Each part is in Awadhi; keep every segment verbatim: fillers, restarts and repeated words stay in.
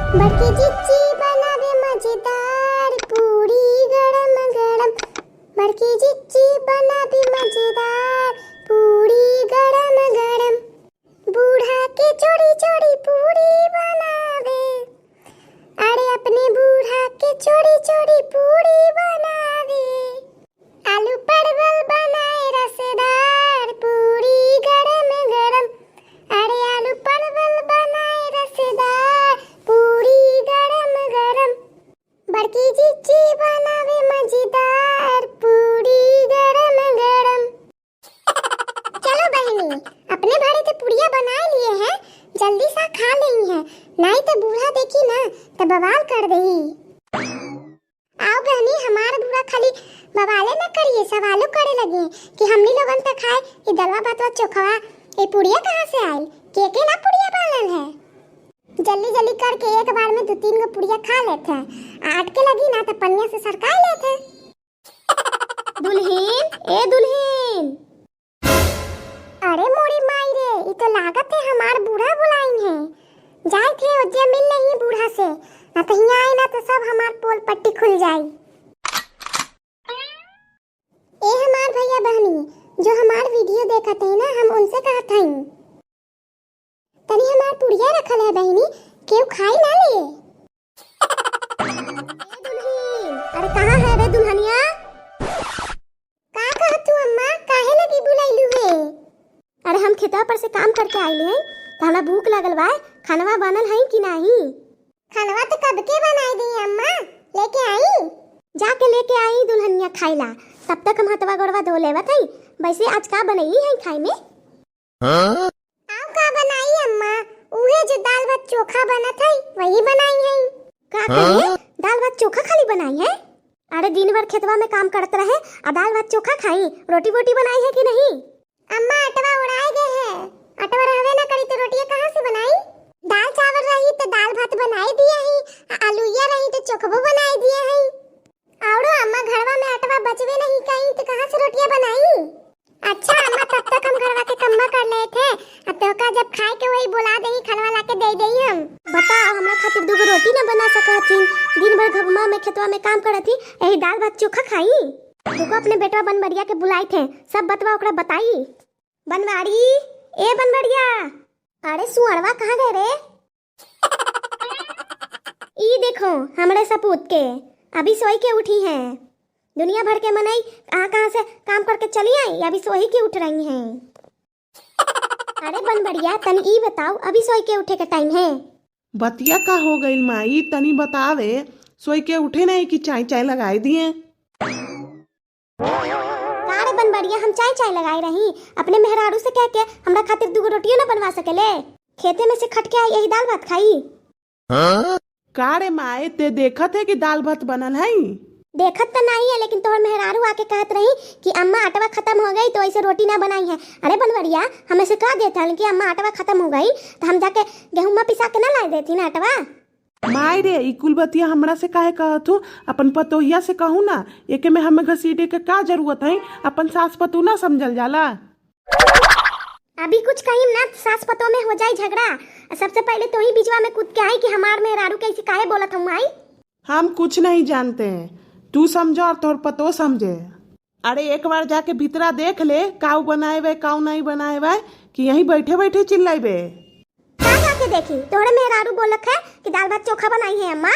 बड़की जिज्जी बनावे मजेदार पूड़ी गरम गरम। बड़की जिज्जी बनावे मजेदार पूड़ी गरम गरम। बूढ़ा के चोरी चोरी पूड़ी बनावे। अरे अपने बूढ़ा के चोरी चोरी पूड़ी बनावे। आलू परवल बनाए रसदार पूड़ी गरम गरम। अरे आलू परवल बनाए रसदार पूड़ी गरम गरम। बड़की जिज्जी बनावे मजेदार पूड़ी गरम गरम। चलो बहिनी, अपने भरे तो पुड़िया बनाए लिए हैं, जल्दी सा खा लेई हैं, नाहीं तो बूढ़ा देखी ना तो बवाल कर देई। आओ बहनी, हमार बूढ़ा खाली बवाले न करिए, सवालो करे लगे कि हमनी लोगन त खाए ई दलवा भातवा चोखवा, ई पुड़िया कहाँ से आइल, के के ना पुड़िया बनल है। जल्दी जल्दी करके एक बार में दो तीन गो पुड़िया खा लेत है, आ अटके लगी ना तो पनिया से सरकाए लेत है। दुल्हिन, ए दुल्हिन। अरे मोरी माई रे, ई तो लागत है हमार बूढ़ा बुलाइन है। जाए थे ओजे मिल नहीं बूढ़ा से, ना तो हियाँ आई ना तो सब हमार पोल पट्टी खुल जाई। ए हमार भैया बहनी, जो हमार वीडियो देखत है ना, हम उनसे कहत हई, तनी हमार पुड़िया रखल है बहिनी, केहू खाई ना ले। ए दुल्हिन, अरे कहाँ है रे दुल्हनिया? का कहत तू अम्मा, काहे लगी बुलैलू है? अरे हम खेतवा पर से काम करके आइले हैं, तो हमरा भूख लगल बा, खानवा बनल है कि नाही? खानवा तो कब के बनाई दी अम्मा, लेके आई। जाके लेके आई दुल्हनिया खाइला, तब तक हम हथवा गोड़वा धो लेवत हई। वैसे आज का बनैली है खाए में? हाँ? आउ का बनाई अम्मा, उहे जो दाल भात चोखा बनत है, वही बनाई है। का करिए? हाँ? दाल भात चोखा खाली बनाई है? अरे दिन भर खेतवा में काम करत रहे, आ दाल भात चोखा खाई, रोटी वोटी बनाई है कि नहीं? अम्मा अटवा उड़ाए गए है, अटवा रहबे ना करी तो रोटिया कहाँ से बनाई? दाल चावल रही तो दाल भात बनाई दिए ही, आ आलूया रही तो चोखबो बनाई दिए ही। औरो अम्मा घरवा में अटवा बचबे नहीं कई तो कहाँ से रोटिया बनाई? अच्छा अम्मा, तब तक हम घरवा के कम्मा कर लेत है, अब तोहका जब खाए के होई बोला देही, खानवा लाके दे देही हम। बताओ, हमरा खातिर दूगो रोटी ना बना सकत हथिन, दिन भर घबमा में खेतवा में काम करत ही, यही दाल भात चोखा खाई? रुको, अपने बेटवा बनबरिया के बुलाइत है, सब बतवा ओकरा बताई। बनवारी, ए बनबरिया। अरे सुअरवा कहाँ गए रे? ई देखो, हमरे सपूत के अभी सोई के उठी हैं। दुनिया भर के मनई कहाँ कहाँ से काम करके चली आई, अभी सोई के उठ रही हैं। अरे बनबरिया, तनी ई बताओ, अभी सोई के उठे के टाइम है? बतिया का हो गइल माई, तनी बतावे, सोई के उठे नहीं कि चाय चाय लगाई दिए? का रे बनबरिया, हम चाय चाय लगाए रही, अपने मेहरारू से कह के हमरा खातिर दूगो रोटियो ना बनवा सकेले? खेते में से खट के आई, यही दाल भात खाई। हाँ? का रे माए, ते देखत है कि दाल भात बनल है? देखत त नहीं है, लेकिन तोहर मेहरारू आके कहत रही कि अम्मा अटवा खत्म हो गई तो ऐसे रोटी ना बनाई है। अरे बनबरिया, हमें से कह देत हन कि अम्मा अटवा खत्म हो गई तो हम जाके गेहूं पिसा के ना ला देती ना अटवा। माई रे, ई कुल बतिया हमरा से काहे कहत हूँ? अपन पतोहिया से कहू ना, एके में हमें घसीटे के का जरूरत है? अपन सास पतोह ना समझल जाला? अभी कुछ कहीं ना, सास पतोह में हो जाई झगड़ा। सबसे पहले तो ही बीचवा में कूद के आई कि हमार मेहरारू कैसे काहे बोलत हूँ आई? हम कुछ नहीं जानते हैं, तू समझो और तोहर पतोह समझे। अरे एक बार जाके भीतरा देख ले, काऊ बनाए बे, काऊ नहीं बनाए बे, कि यहीं बैठे बैठे चिल्लाए बे। का जाके देखी? तोहरे मेहरारू बोलत है कि दाल भात चोखा बनाई है अम्मा।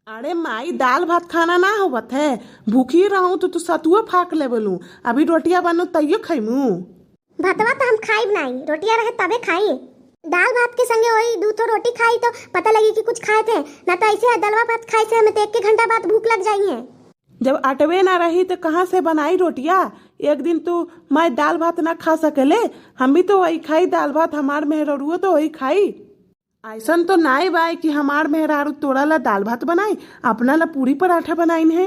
अरे माई, दाल भात खाना ना होवत है, भूखी रहूं तो तू सतुआ फाक ले बोलू, अभी रोटिया बनू तैयो खैमू। भतवा तो हम खाइब नाई, रोटिया रहे तबे खाई। दाल भात के संगे वही दू ठो रोटी खाई तो पता लगी कि कुछ खाए थे, ना तो ऐसे है दलवा भात खाए से हमें तो एक, एक घंटा बाद भूख लग जाई है। जब अटवे ना रही तो कहाँ से बनाई रोटिया? एक दिन तू माई दाल भात ना खा सकेले, हम भी तो वही खाई दाल भात, हमार मेहररुओ तो वही खाई। ऐसन तो नाई बाय कि हमार मेहरारू तोरा ला दाल भात बनाई, अपना ला पूरी पराठा बनाइन है।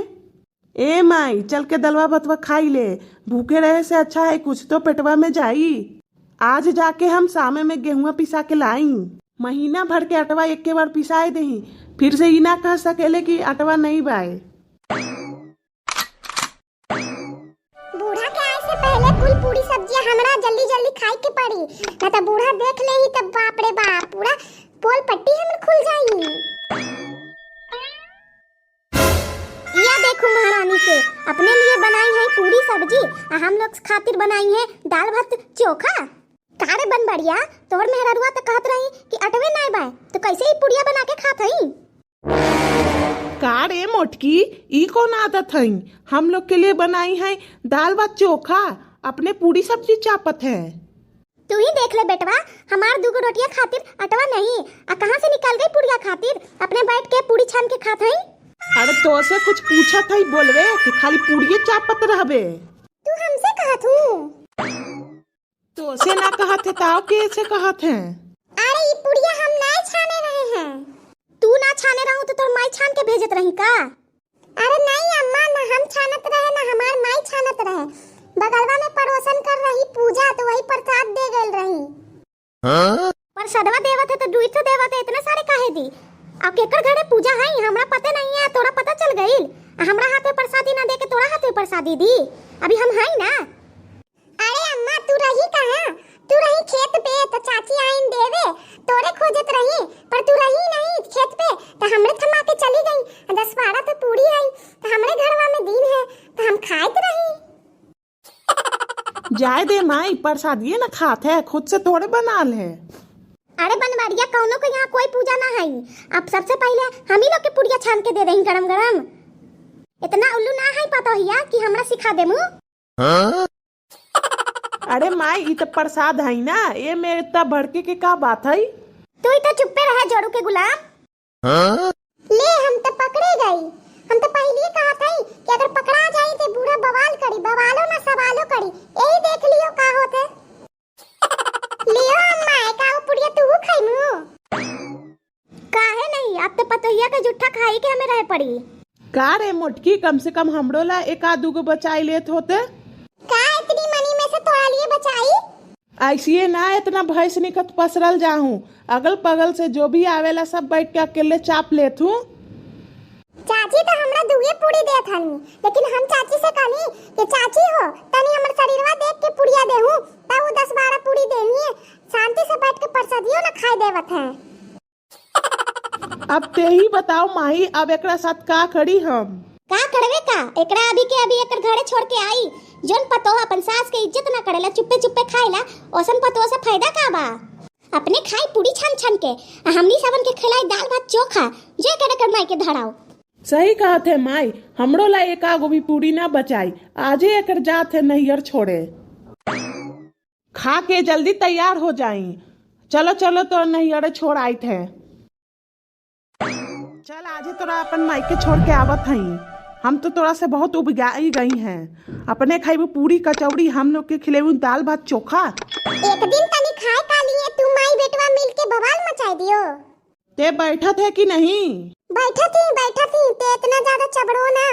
ए माई, चल के दलवा भतवा खाई ले, भूखे रहे से अच्छा है कुछ तो पेटवा में जाई। आज जाके हम शामे में गेहुआ पिसा के लाई, महीना भर के अटवा एके बार पिसाए देही, फिर से ई ना कह सकेले कि अटवा नहीं बाय। बूढ़ा के आए से पहले कुल पूरी सब्जियां हमरा जल्दी जल्दी खाए के पड़ी, ना तो बूढ़ा देख लेही तब बाप रे बाप, पूरा पोल पट्टी हमर खुल जाई। के अपने लिए बनाई है पूरी सब्जी, आ हम लोग खातिर बनाई है दाल भात चोखा। का रे बनबड़िया, तोहर मेहररुआ त कहत रही कि अटवे नाय बाय, तो कैसे ही पुड़िया बना के खात हई? का रे मोटकी, ई कौन आदत हई? हम लोग के लिए बनाई है दाल भात चोखा, अपने पूरी सब्जी चापत है। तू ही देख ले बेटवा, हमार दूगो रोटिया खातिर अटवा नहीं, आ कहाँ से निकाल गई पुड़िया खातिर? अपने बैठ के पूरी छान के खात हई। अरे तो से कुछ पूछत हई, बोलवे कि खाली पूड़िये चापत रहबे। तू हमसे कहत हूँ? तो से ना कहत है, ताव के से कहत है? अरे ई पुड़िया हम नाय छाने रहे हैं। तू ना छाने रहू तो तोर माई छान के भेजत रही का? अरे नहीं अम्मा, ना हम छानत रहे, ना हमार माई छानत रहे। बगलवा में पड़ोसन कर रही पूजा, तो वही प्रसाद दे गइल रही। हाँ? प्रसादवा देवत है तो दुई ठो देवत है, इतना सारे काहे दी? अब केकर घरे पूजा है, हमरा पते नहीं है, तोरा पता चल गइल? आ हमरा हाथ में प्रसादी ना दे के तोरा हाथ में प्रसादी दी? अभी हम हई ना। अरे अम्मा, तू रही कहाँ? तू रही खेत पे, तो चाची आइन देवे, तोरे खोजत रही, पर तू रही नहीं खेत पे, तो हमरे थमा के चली गई। दस बारह तो पूरी आई, तो हमरे घरवा में दिन है, तो हम खाइत रही। जाए दे माई, प्रसादिये न खात है, खुद से थोड़े बनाल है। अरे बनवारिया, कौनो के यहाँ कोई पूजा ना है। अब सबसे पहले हम ही लोग के पुड़िया छान के दे रही गरम गरम। इतना उल्लू ना है पतोहिया कि हमरा सिखा देमू। अरे माई, ई त प्रसाद है ना, ए में इतना भड़के के का बात है? तू ही तो चुप्पे रहे, जोरू के गुलाम। ले, हम तो पकड़े गई। हम तो पहले कहा था कि अगर पकड़ा जाई तो बूढ़ा बवाल करी, बवालो ना सवालो करी। यही देख लियो का होते। लियो अम्मा, एक आगो पुड़िया तू खैमू? काहे नहीं, अब तो पतोहिया के जुट्ठा खाई के हमें रहे पड़ी। का रे मोटकी, कम से कम हमरो ला एक आध दूगो बचाई लेत होते। का इतनी मनी में से तोरा लिए बचाई? ऐसिए ना इतना भैंस निकट पसरल जाहूँ, अगल बगल से जो भी आवेला सब बैठ के अकेले चाप लेत हूँ। चाची तो हमरा दुए पूरी देत हनी, लेकिन हम चाची से कहनी कि चाची हो, तनी हमर शरीरवा देख के पुड़िया देहू, तब वो दस बारह पूरी देनी है, शांति से बैठ के परसदियो न खाए देवत है। अब ते ही बताओ माई, अब एकरा साथ का करी हम? का करबे का? एकरा अभी के अभी एकर घरे छोड़ के आई। जोन पतोह अपन सास के इज्जत ना करेला, चुप्पे चुप्पे खाएला, ओसन पतोह से फायदा का बा? अपने खाई पूरी छन छन के, आ हमनी सबन के खिलाई दाल भात चोखा, जो एकर एकर माई के धराओ। सही कहत है माई, हमरो ला एक आगो भी पूरी ना बचाई, आजे एकर जात है नैहर छोड़े। खा के जल्दी तैयार हो जाई। चलो, चलो, तो नैहरे छोड़ आइत है। चल, आजे तोरा अपन माई के छोड़ के आवत हई। हम तो तोरा से बहुत उबियाई गई हैं। अपने खाइबू पूरी कचौड़ी, हम लोग के खिलेबू दाल भात चोखा। एक दिन तनी खाए का लिए तू माई बेटवा मिल के बवाल मचाई दियो। ते बैठत है कि नहीं? बैठत ही, बैठत ही, ते इतना ज्यादा चबड़ो ना।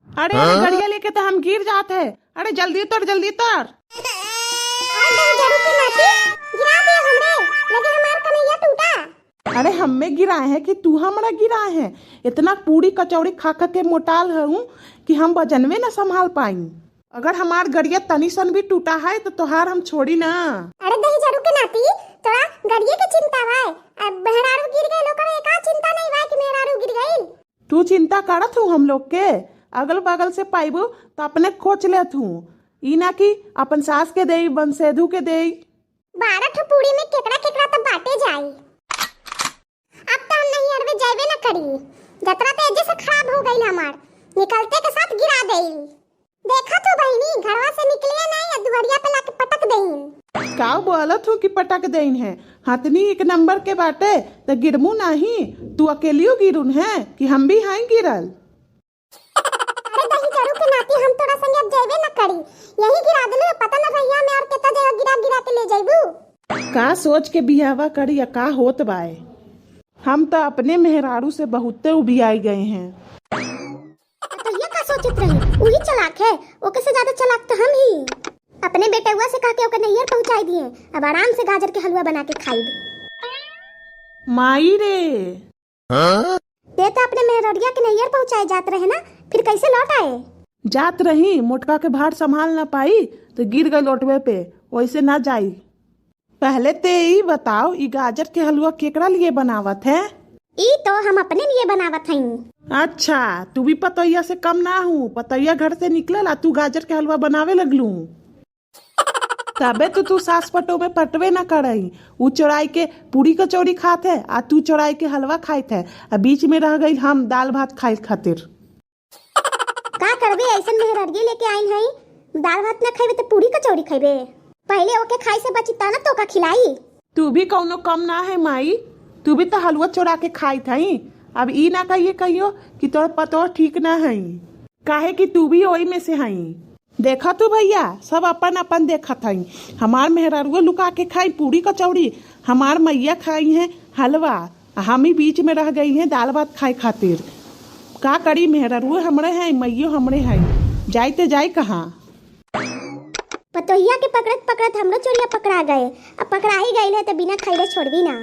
अरे, अरे, हाँ? गड़िया लेके तो हम गिर जात है। अरे, जल्दी उतर, जल्दी उतर। अरे, जरूर के नाती, गिरा दे हमरे, लगे हमार कन्हैया टूटा। अरे, हमें गिराए हैं कि तू हमरा गिराए हैं? इतना पूरी कचौड़ी खा खा के मोटाल हूँ कि हम वजनवे न संभाल पाई। अगर हमार गड़िया तनी सन भी टूटा है तो तोहार हम छोड़ी ना। अरे, दही जरूर के नाती, तोरा गड़िया के चिंता बा, अब मेहरारू गिर गइल, ओकर एका चिंता नहीं बा कि मेहरारू गिर गइल। तू चिंता करत हूँ हम लोग के, अगल बगल से पाइबू तो अपने खोच लेत हूँ, ई ना कि अपन सास के देई, बनसेधु के देई। बारह ठो पूरी में केकरा केकरा तो बाटे जाई। अब तो हम नहीं अरबे जाइबे ना करी, जतरा तो एजे से खराब हो गइल हमार, निकलते के साथ गिरा देई। देखा तू बहिनी, घरवा से निकलिए नहीं या दुहरिया पे लाके पटक देईन। का बोलत हो कि पटक देईन है? हथनी एक नंबर के बाटे, त गिरमू नाही, तू अकेलियो गिरुन है कि हम भी हाई गिरल? अरे दही जरू के नाती हम तोरा संगे अब जइबे न करी, यही गिरा देलू, पता न रहिया में और केतना जगह गिरा गिरा के ले जइबू। का सोच के बियाहवा करी या का होत बाय? हम त अपने मेहरारू से बहुते उबियाई गए हैं। तो ये का सोचत रही? उही चालाक है, ओके से ज्यादा चालाक तो हम ही। अपने बेटउआ से कह के ओके नैहर पहुंचाई दिए, अब आराम से गाजर के हलवा बना के खाई। माई रे। हाँ? ते तो अपने मेहररिया के नैहर पहुंचाए जात रहे ना, फिर कैसे लौट आए? जात रही, मोटका के भार संभाल ना पाई तो गिर गई लोटवे पे, वैसे ना जाई। पहले ते ई बताओ, ई गाजर के हलवा केकरा लिए बनावत है? ई तो हम अपने लिए बनावत हई। अच्छा, तू भी पतोहिया से कम ना हूँ। पतोहिया घर से निकलल आ तू गाजर के हलवा बनावे लगलू। तबे तो तू सास पटो में पटवे ना करई। ऊ चोराई के पूरी कचौड़ी खात है आ तू चोराई के हलवा खाइत है, आ बीच में रह गई हम दाल भात खाए खातिर। का करबे, ऐसन मेहरारिये लेके आइन हई, दाल भात ना खइबे तो पूरी कचौड़ी खइबे? पहले ओके खाई से बची ता ना तो का खिलाई। तू भी कौनो कम ना है माई, तू भी तो हलवा चोरा के खाइत हई। अब ई ना कहिए कहियो कि तोर पतोह ठीक ना हई, काहे कि तू भी ओई में से हई। देखा तू भैया, सब अपन अपन देखत हई। हमार मेहरारुए लुका के खाई पूरी कचौड़ी, हमार मैया खाई हैं हलवा, आ हम ही बीच में रह गई हैं दाल भात खाए खातिर। का करी, मेहरारुए हमरे हैं, मैयो हमरे हैं, जाई ते जाई कहाँ? पतोहिया के पकड़त पकड़त हमरो चोरिया पकड़ा गए। अब पकड़ा ही गइल है तो बिना खइले छोड़बी ना।